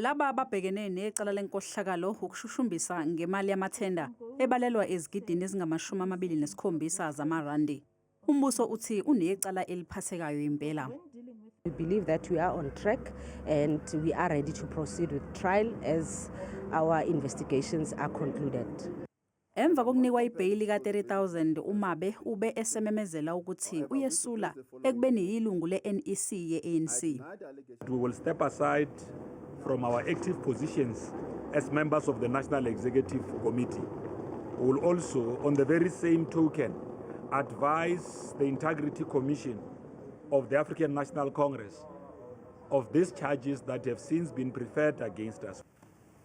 Laba babhekene necala lenkohlakalo ukushushumbisa ngemali yamathenda ebalelwa ezigidini ezingama-27 zamarandi. Umbuso uthi unecala eliphathekayo impela. We believe that we are on track and we are ready to proceed with trial as our investigations are concluded. Emva kokunikwa ibheyili ka-30,000, uMabe ube esememezela ukuthi uyesula ekubeni yilungu le-NEC ye-ANC. We will step aside from our active positions as members of the National Executive Committee. We will also, on the very same token, advise the Integrity Commission of the African National Congress of these charges that have since been preferred against us.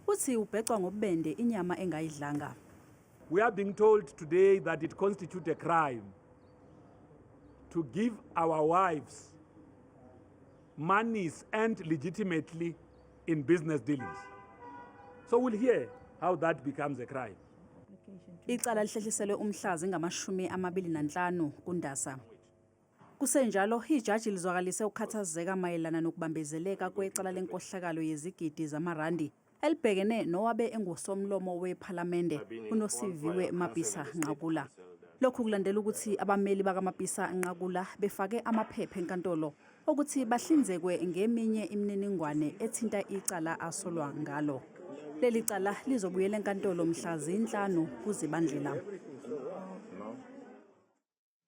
Uthi ubhecwa ngobubende inyama engayidlanga. We are being told today that it constitutes a crime to give our wives monies earned legitimately in business dealings. So we'll hear how that becomes a crime. Icala lihlehliselwe umhla zingama-25 kuNdasa. Kusenjalo, ijaji lizwakalise ukukhathazeka mayelana nokubambezeleka kwecala lenkohlakalo yezigidi zamarandi elibhekene nowabe engusomlomo wePhalamende uNosiviwe Mapisa Nqakula. Lokhu kulandela ukuthi abameli bakaMapisa Nqakula befake amaphepha enkantolo okuthi bahlinzekwe ngeminye imininingwane ethinta icala asolwa ngalo. Leli cala lizobuyela enkantolo mhla zinhlanu kuZibandlela.